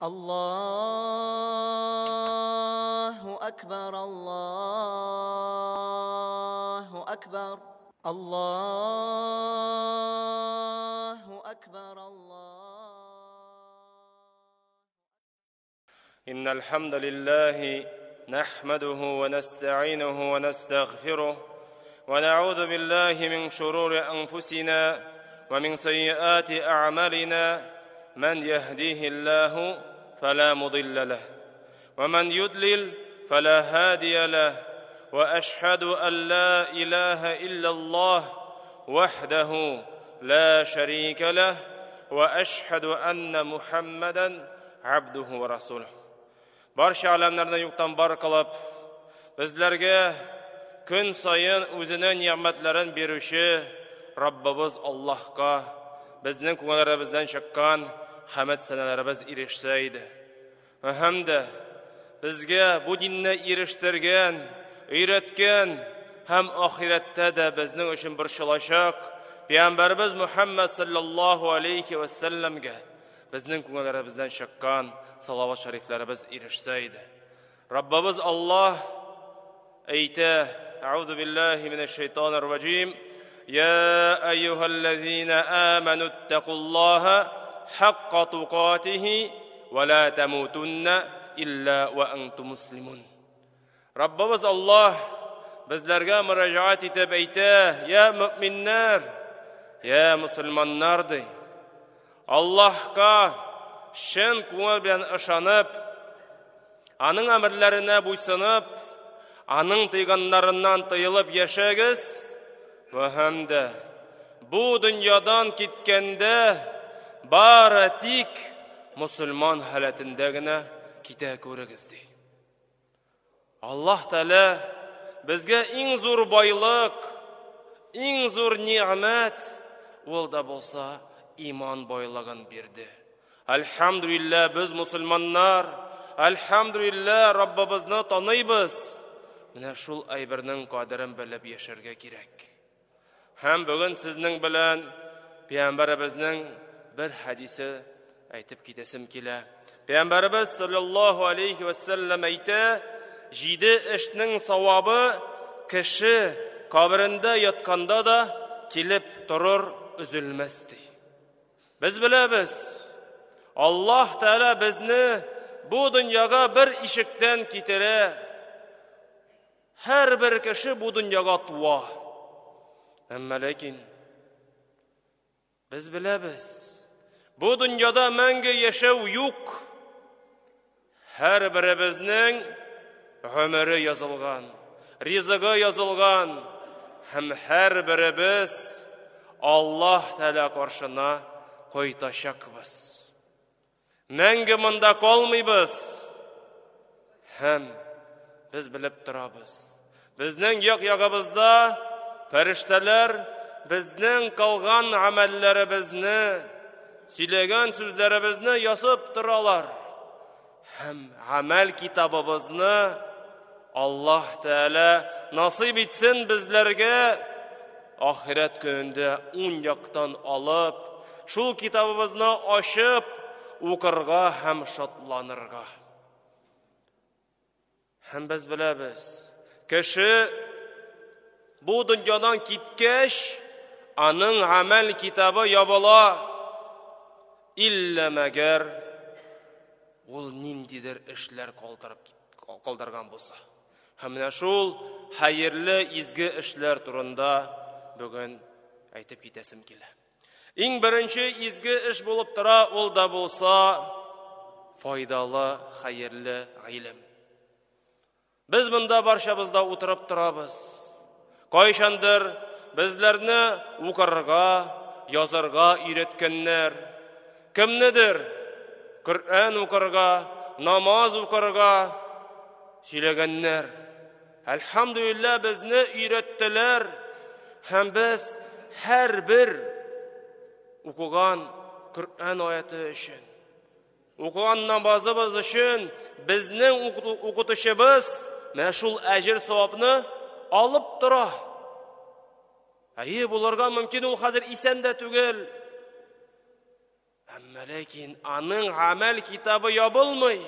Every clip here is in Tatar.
Аллаһу әкбәр, Аллаһу әкбәр, Аллаһу әкбәр, Аллаһу. إن الحمد لله نحمده ونستعينه ونستغفره ونعوذ بالله من شرور أنفسنا ومن سيئات أعمالنا من يهديه الله فلا مضل له ومن يضلل فلا هادي له وأشهد أن لا إله إلا الله وحده لا شريك له وأشهد أن محمدا عبده ورسوله Барча әләмнәрне юктан бар кылып, безләргә көн саен үзенең нигъмәтләрен бирүче Раббыбыз Аллаһка безнең күңелләребездән чыккан хәмд сәнәләребез ирешсә иде. Һәм дә безгә бу динне ирештергән, өйрәткән һәм ахирәттә дә безнең өчен борчылачак Пәйгамбәребез Мухаммад саллаллаһу алейхи ва сәлләмгә Безнең күңелләребездән чыккан салават шәрифләребез ирешсә иде. Раббыбыз Аллаһ әйтә, Әгъузу биллаһи минәш шайтанир раҗим. Я әйюһәлләзина аману иттакуллаһа хакка тукатихи ва ла тамутунна илля ва антум муслимун. Раббыбыз Аллаһ безләргә мөрәҗәгать итеп әйтә, я мөминнәр, я мусульманнар ди. Аллаһка чын күңел белән ышанып, аның әмерләренә буйсынып, аның тыйганнарыннан тыелып яшәгез, вә һәм дә бу дөньядан киткәндә бары тик мусульман халәтендә генә китә күрегез ди. Аллаһ Тәгалә безгә иң зур байлык, иң зур ни'мәт, ул да булса иман байлыгын бирде. Альхамдулилла, без мусульманнар, альхамдулилла, Раббыбызны таныйбыз. Менә шул әйбернең кадерен белеп яшәргә кирәк. Һәм бүген сезнең белән Пәйгамбәребезнең бер хәдисе әйтеп китәсем килә. Пәйгамбәребез саллаллаһу алейхи ва саллям әйтә, җиде эшнең савабы кеше каберендә ятканда да килеп торыр, өзелмәс ди. Без беләбез, Аллаһ Тәгалә безне бу дөньяга бер ишектән китерә. Һәрбер кеше бу дөньяга туа. Әмма ләкин без беләбез, бу дөньяда мәңге яшәү юк. Һәрберебезнең гомере язылган, ризыгы язылган һәм һәрберебез Аллаһ Тәгалә каршына кайтачакбыз. Мәңге монда калмыйбыз. Һәм без белеп торабыз. Безнең як-ягыбызда фәрештәләр безнең кылган гамәлләребезне, сөйләгән сүзләребезне язып торалар. Һәм гамәл китабыбызны Аллаһ Тәгалә насыйп итсен безләргә ахирәт көнендә ун яктан алып, шул китабыбызны ачып укырга һәм шатланырга. Һәм без беләбез, кеше бу дөньядан киткәч, аның гамәл китабы ябыла. Иллә мәгәр ул ниндидер эшләр калдырып калдырган булса. Һәм менә шул хәерле изге эшләр турында бүген әйтеп китәсем килә. Иң беренче изге эш булып тора, ул да булса файдалы, хәерле гыйлем. Без монда барчабыз да утырып торабыз. Кайчандыр безләрне укырга, язарга өйрәткәннәр. Кемнедер Коръән укырга, намаз укырга сөйләгәннәр. Әлхәмдүлилләһ, безне өйрәттеләр һәм без һәрбер укыган Коръән аяты өчен, укыган намазыбыз өчен безнең укытучыбыз менә шул әҗер савапны алып тора. Әйе, булырга мөмкин, ул хәзер исән дә түгел. Әмма ләкин аның гамәл китабы ябылмый.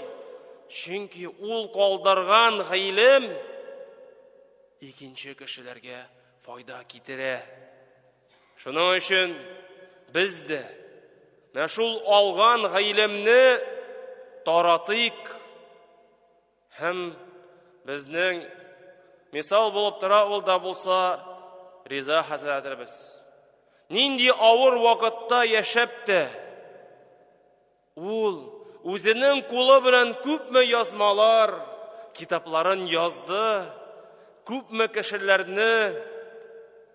Чөнки ул калдырган гыйлем икенче кешеләргә файда китерә. Шуның өчен без дә менә шул алган гыйлемне таратыйк һәм безнең мисал булып тора ул да булса Риза хәзрәтебез. Нинди авыр вакытта яшәп тә ул үзенең кулы белән күпме язмалар, китапларын язды, күпме кешеләрне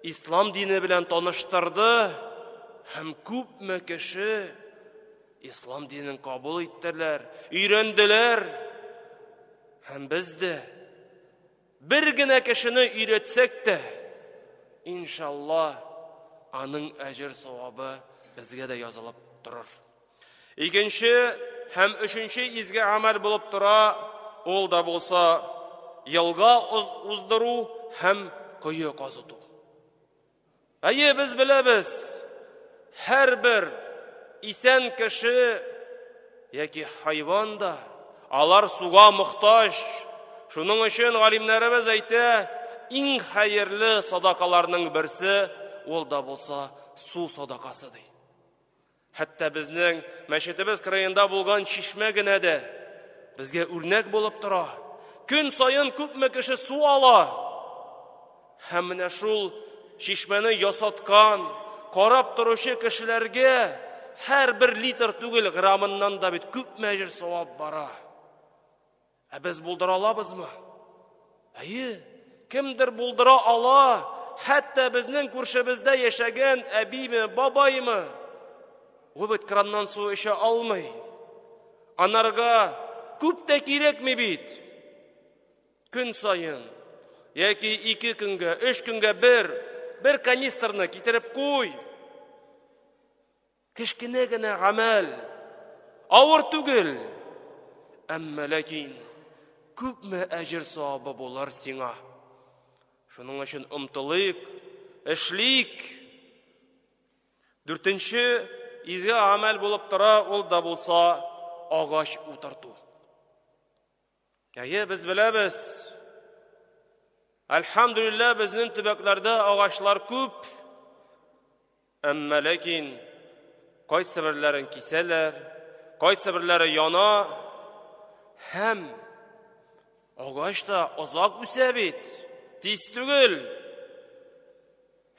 ислам дине белән таныштырды һәм күпме кеше ислам динен кабул иттеләр, өйрәнделәр. Һәм без дә бер генә кешене өйрәтсәк тә, иншалла, аның әҗер савабы безгә дә язылып торыр. Икенче һәм өченче изге гамәл булып тора, ул да булса елга уздыру һәм кое казыту. Әйе, без беләбез, һәрбер исән кеше яки хайван да алар суга мохтаҗ. Шуның өчен галимнәребез әйтә, иң хәерле садакаларның берсе ул да булса су садакасы ди. Хәтта безнең мәчетебез кырыенда булган чишмә генә дә безгә үрнәк булып тора. Көн саен күпме кеше су ала. Һәм менә шул чишмәне ясаткан, карап торучы кешеләргә һәрбер литр түгел, граммыннан да бит күпме әҗер савап бара. Ә без булдыра алабызмы? Әйе, кемдер булдыра ала. Хәтта безнең күршебездә яшәгән әбиме, бабаймы, ул бит краннан су эчә алмый. Анарга күп тә кирәкми бит. Көн саен яки ике көнгә, өч көнгә бер, бер канистрны китереп куй. Кечкенә генә гамәл, авыр түгел, әмма ләкин күпме әҗер савабы булыр сиңа. Шуның өчен омтылыйк, эшлик. Дүртенче изге гамәл булып тора, ул да булса агач утырту. Әйе, без беләбез. Әлхәмдүлилләһ, безнең төбәкләрдә агачлар күп. Әмма ләкин кайсы берләрен кисәләр, кайсы берләре яна һәм агач та озак үсә бит, тиз түгел.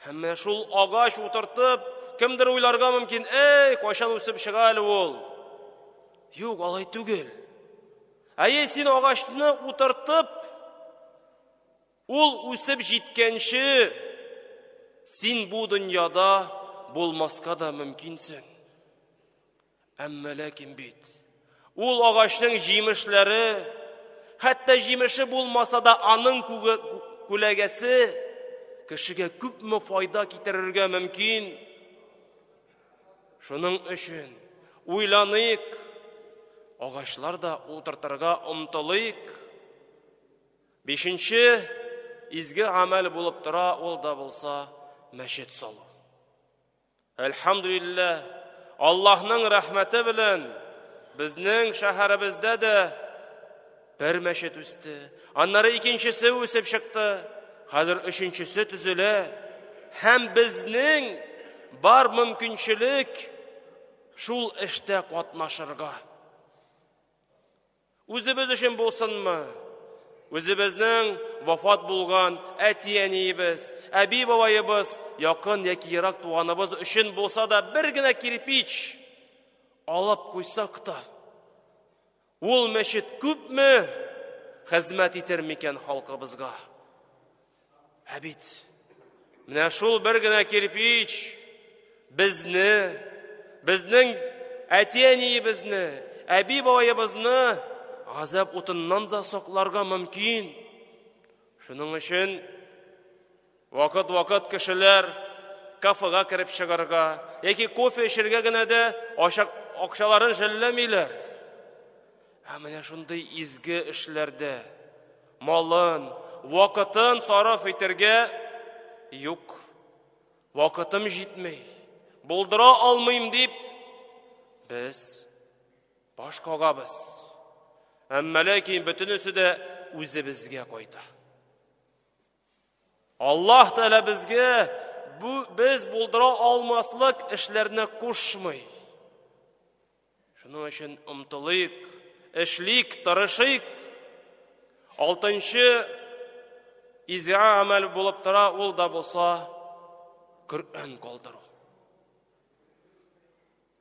Һәм менә шул агач утыртып, кемдер уйларга мөмкин, эй, кайчан үсеп чыга әле ул? Юк, алай түгел. Әйе, син агачны утыртып, ул үсеп җиткәнче, син бу дөньяда булмаска да мөмкинсең. Әмма ләкин бит ул агачның җимешләре, хәтта җимеше булмаса да аның күләгәсе кешегә күпме файда китерергә мөмкин. Шуның өчен уйланыйк, агачлар да утыртырга омтылыйк. Бишенче изге гамәл булып тора, ул да булса мәчет салу. Әлхәмдүлилләһ, Аллаһның рәхмәте белән безнең шәһәребездә дә бер мәчет үсте. Аннары икенчесе үсеп чыкты. Хәзер өченчесе төзелә. Һәм безнең бар мөмкинчелек шул эштә катнашырга. Үзебез өчен булсынмы? Үзебезнең вафат булган әти-әниебез, әби-бабаебыз, якын яки ерак туганыбыз өчен булса да бер генә кирпич алып куйсак та, ул мәчет күпме хезмәт итер микән халкыбызга? Ә бит менә шул бер генә кирпич безне, безнең әти-әниебезне, әби-бабаебызны газап утыннан да сакларга мөмкин. Шуның өчен вакыт-вакыт кешеләр кафега кереп чыгарга яки кофе эчәргә генә дә акчаларын жәлләмиләр. Ә менә шундый изге эшләрдә малын, вакытын сарыф итәргә юк. Вакытым җитми, булдыра алмыйм дип, Без баш кагабыз. Әмма ләкин бөтенесе дә үзебезгә кайта. Аллаһ Тәгалә безгә бу без булдыра алмаслык эшләрне кушмый. Шуның өчен омтылыйк, эшлик, тырышыйк. Алтынчы изге гамәл булып тора, ул да булса Коръән калдыру.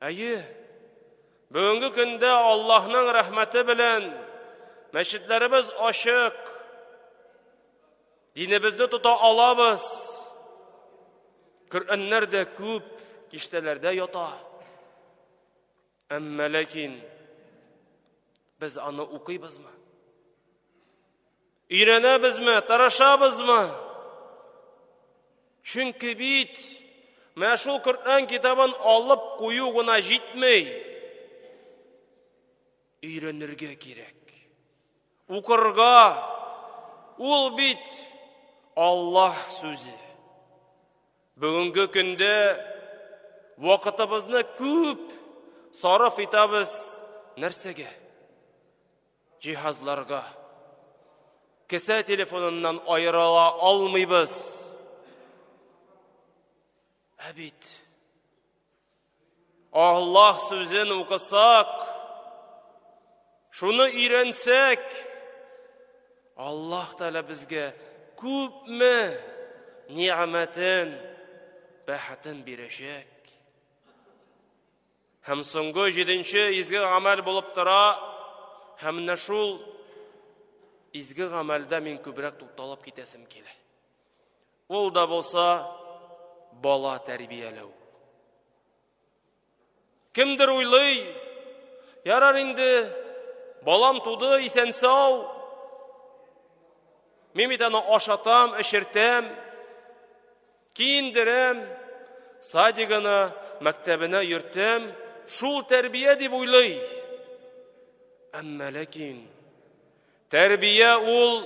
Әйе, бүгенге көндә Аллаһның рәхмәте белән мәчетләребез ачык, динебезне тота алабыз. Коръәннәр дә күп киштәләрдә ята. Әмма ләкин без аны укыйбызмы? Өйрәнәбезме, тырышабызмы? Чөнки бит менә шул Коръән китабын алып кую гына җитми. Өйрәнергә кирәк. Укырга. Ул бит Аллаһ сүзе. Бүгенге көндә вакытыбызны күп сарыф итәбез нәрсәгә? Җиһазларга. Кесә телефоныннан аерыла алмыйбыз. Ә бит Аллаһ сүзен укысак, шуны өйрәнсәк, Аллаһ Тәгалә безгә күпме ни'мәтен, бәхетен бирәчәк. Һәм соңгы җиденче изге гамәл булып тора, һәм менә шул изге гамәлдә мин күбрәк тукталып китәсем килә. Ул да булса бала тәрбияләү. Кемдер уйлый, ярар инде, балам туды, исән сау. Мин бит аны ашатам, эчертәм, киендерәм, садигына, мәктәбенә йөртәм, шул тәрбия дип уйлый. Әмма ләкин тәрбия ул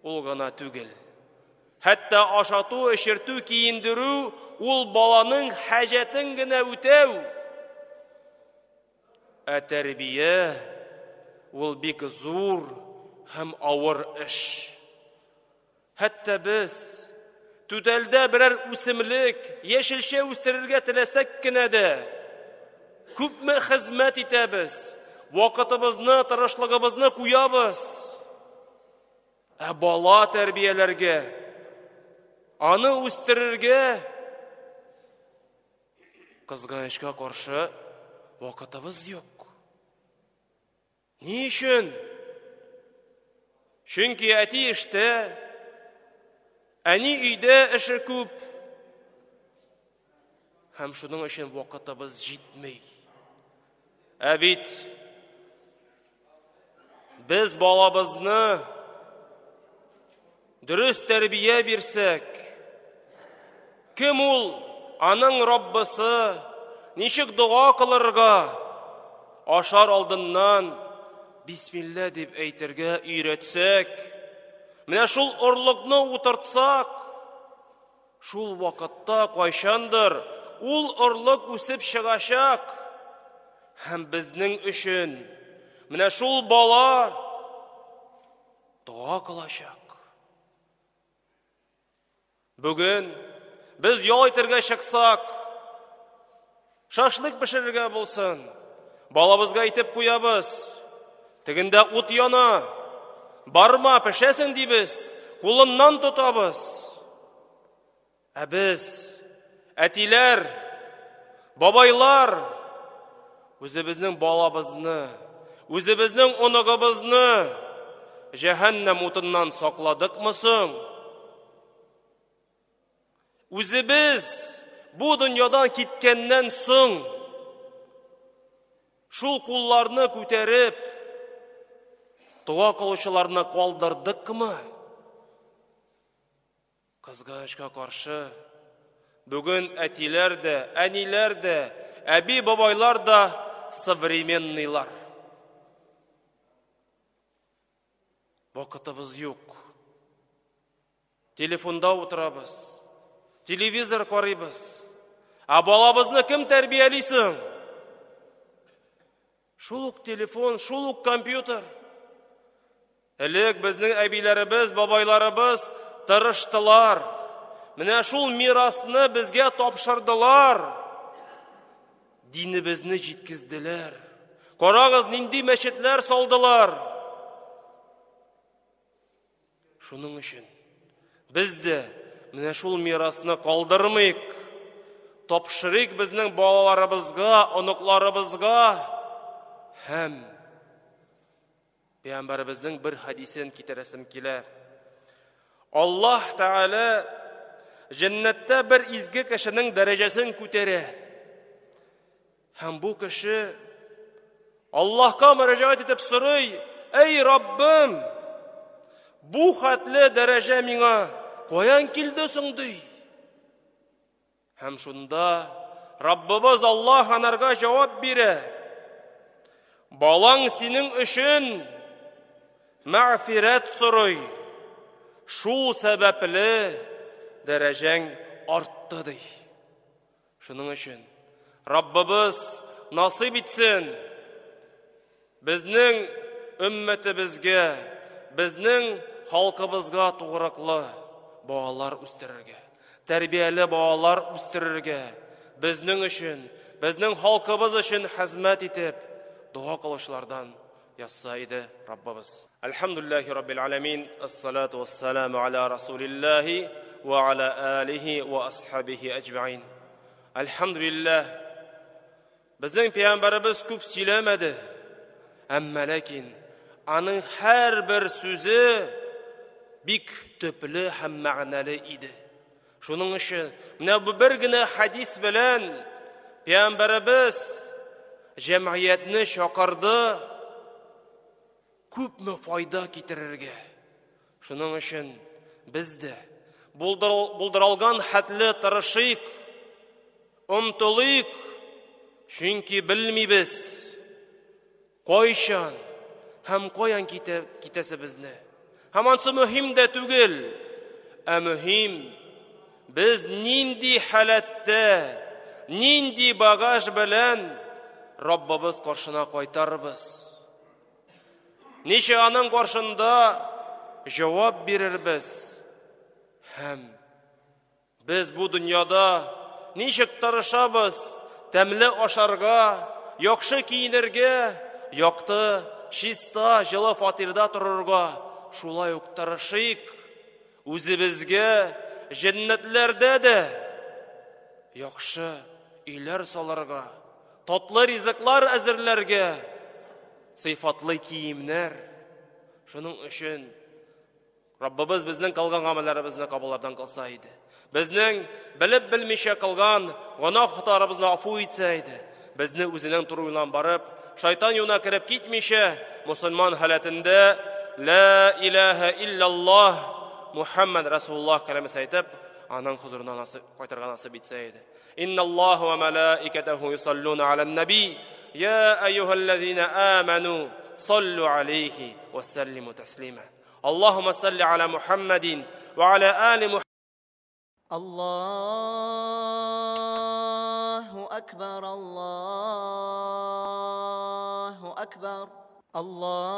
ул гына түгел. Хәтта ашату, эчертү, киендерү ул баланың хаҗәтен генә үтәү. Ә тәрбия ул бик зур һәм авыр эш. Хәтта без түтәлдә берәр үсемлек, яшелчә үстерергә теләсәк кенә дә, күпме хезмәт итәбез, вакытыбызны, тырышлыгыбызны куябыз. Ә бала тәрбияләргә, аны үстерергә кызганычка каршы вакытыбыз юк. Ни өчен? Чөнки әти эштә, әни өйдә эше күп. Һәм шуның өчен вакытыбыз җитми. Ә бит без балабызны дөрес тәрбия бирсәк, кем ул, аның Раббысы, ничек дога кылырга, ашар алдыннан бисмилла дип әйтергә өйрәтсәк, менә шул орлыкны утыртсак, шул вакытта кайчандыр ул орлык үсеп чыгачак һәм безнең өчен менә шул бала дога кылачак. Бүген без ял итәргә чыксак, шашлык пешерергә булсын, балабызга әйтеп куябыз. Тегендә ут яна. Барма, пешәсең дибез, кулыннан тотабыз. Ә без, әтиләр, бабайлар, үзебезнең балабызны, үзебезнең оныгыбызны җәһәннәм утыннан сакладыкмы соң? Үзебез бу дөньядан киткәннән соң шул кулларны күтәреп дога кылучыларны калдырдыкмы? Кызганычка каршы, бүген әтиләр дә, әниләр дә, әби-бабайлар да современныйлар. Вакытыбыз юк. Телефонда утырабыз, телевизор карыйбыз. Ә балабызны кем тәрбияли соң? Шул ук телефон, шул ук компьютер. Элек безнең әбиләребез, бабайларыбыз тырыштылар. Менә шул мирасны безгә тапшырдылар. Динебезне җиткезделәр. Карагыз, нинди мәчетләр салдылар. Шуның өчен без дә менә шул мирасны калдырмыйк. Тапшырыйк безнең балаларыбызга, оныкларыбызга һәм Пәйгамбәребезнең бер хәдисен китерәсем килә. Аллаһ Тәгалә җәннәттә бер изге кешенең дәрәҗәсен күтәрә. Һәм бу кеше Аллаһка мөрәҗәгать итеп сорый: "Әй Раббым, бу хәтле дәрәҗә миңа каян килде соң?" ди. Һәм шунда Раббыбыз Аллаһ анарга җавап бирә. Балаң синең өчен мәгъфирәт сорый. Шул сәбәпле дәрәҗәң артты ди. Шуның өчен Раббыбыз насыйп итсен безнең өммәтебезгә, безнең халкыбызга тугрыклы балалар үстерергә, тәрбияле балалар үстерергә, безнең өчен, безнең халкыбыз өчен хезмәт итеп, дога кылучылардан язса иде Раббыбыз. Әлхәмдүлилләһи раббил аламин, ассалату вассаламу аля расулиллаһи ва аля алихи ва асхабихи әҗмәин. Әлхәмдүлилләһ, безнең пәйгамбәребез күп сөйләмәде, әмма ләкин аның һәрбер сүзе бик төпле һәм мәгънәле иде. Шуның өчен менә бу бер генә хәдис белән пәйгамбәребез җәмгыятьне чакырды күпме файда китерергә. Шуның өчен без дә булдыралган хәтле тырышыйк, омтылыйк, чөнки белмибез Кайчан һәм каян китә, китәсебезне. Һәм ансы мөһим дә түгел. Ә мөһим без нинди халәттә, нинди багаж белән Раббыбыз каршына кайтарбыз. Ничә аның каршында җавап бирербез һәм Без бу дөньяда ничек тырышабыз тәмле ашарга, яхшы киенергә, якты, чиста, җылы фатирда торырга, шулай ук тырышыйк үзебезгә җәннәтләрдә дә яхшы өйләр салырга, татлы ризыклар әзерләргә, сыйфатлы киемнәр. Шуның өчен Раббыбыз безнең кылган гамәлләребезне кабуллардан кылса иде. Безнең белеп белмичә кылган гөнаһ хаталарыбызны афу итсә иде. Безне үзенең туры юлыннан барып, шайтан юлына кереп китмичә, мусульман халәтендә ла илаһа иллаллаһ Мухаммад Расулуллаһ кәлимәсе әйтеп, аның хозурына насып, кайтырга насып итсә иде. Инналлаһу ва малаикатаху юсаллуна алан наби. Я айюхаллазина аману саллу алейхи ва саллиму таслима. اللهم صل على محمد وعلى آل محمد. الله أكبر، الله أكبر، الله